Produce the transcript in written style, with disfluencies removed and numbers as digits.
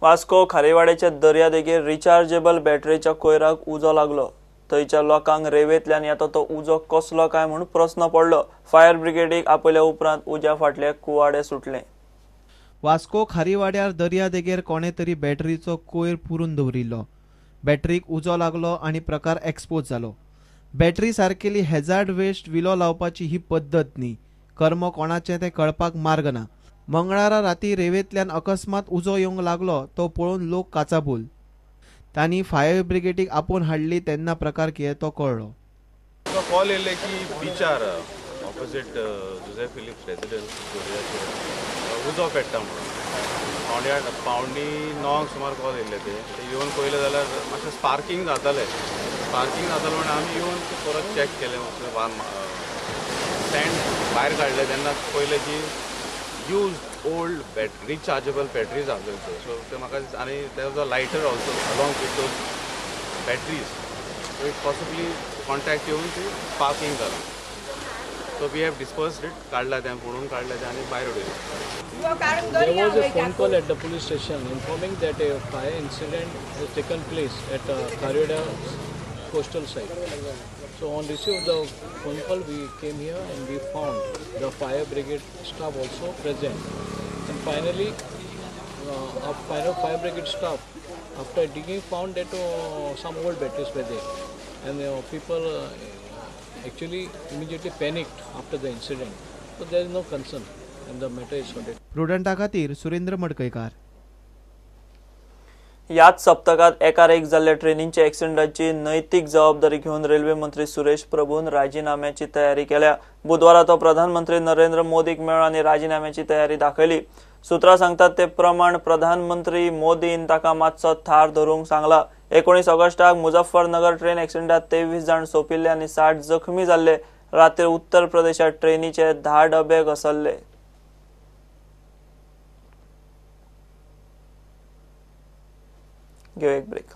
वास्को खारीवाड्याच्या दर्यादेगेर रिचार्जेबल बॅटरीच्या कोयराक उजो लागलो. थंयच्या लोकांक रेवेंतल्यान येता तो उजो कसलो काय म्हूण प्रस्न पडलो. फायर ब्रिगेडीक आपयल्या उपरांत उज्या फाटले कुवाडे सुटले. वास्को खारीवाड्यार दर्यादेगेर कोणे तरी बॅटरीचो कोयर पुरून दवरिल्लो. बॅटरीक उजो लागलो आनी प्रकार एक्सपोज जालो. बॅटरी सारकेली हॅझार्ड वेस्ट विलो लावपाची ही पद्दत न्ही. कर्म कोणाचें तें कळपाक मार्ग ना. मंगळारा राती रेवेंतल्यान अकस्मात उजो येवंक लागलो तो पळोवन लोक काचाबूल. तांणी फायर ब्रिगेडीक आपोवन हाडली तेन्ना प्रकार कितें तो कळ्ळो. कॉल येयले की बिचार ऑपोजीट जुझे फिलिप्स रेजिडन्स उजो पेट्टा म्हणून 8:45 सुमार कॉल येयल्ले. ते येवन पळयलें जाल्यार मातशें स्पार्कींग जातालें. स्पार्कींग जातालें म्हणून आमी येवन परत चॅक केलें. सँड भायर काडलें तेन्ना पळयलें की used old battery rechargeable batteries आसल्यो. सो ते म्हाका आनी there was a lighter also along with those batteries. So it possibly contact येवन ती स्पार्कींग जालां. So we have dispersed it, काडला तें फोडून काडलें तें आनी भायर उडयलें. There was a phone call at the police station informing that a fire incident has taken place at Kharivada coastal site. So on receipt of the phone call, we came here and we found the fire brigade staff also present. And finally, our final fire brigade staff, after digging, found that some old batteries were there, and people actually immediately panicked after the incident. So there is no concern, and the matter is sorted. प्रुडंटा खातीर सुरेंद्र मडकयकार. याच सप्तकात एकार एक जाल्ल्या ट्रेनींच्या एक्सिडेंटाची नैतीक जबाबदारी घेवन railway मंत्री सुरेश प्रभून राजीनाम्याची तयारी केल्या. बुधवारा तो प्रधानमंत्री नरेंद्र मोदीक मेळ्ळो आनी राजीनाम्याची तयारी दाखयली. सूत्रां सांगतात ते प्रमाण प्रधानमंत्री मोदीन ताका मातसो थार धरूंक सांगला. 19 ऑगस्टाक मुजफ्फरनगर ट्रेन एक्सिडेंटात 23 जाण सोंपिल्ले आनी 60 जखमी जाल्ले. रातीर उत्तर प्रदेशात ट्रेनीचे 10 डबे घसरले. घेऊ एक ब्रेक.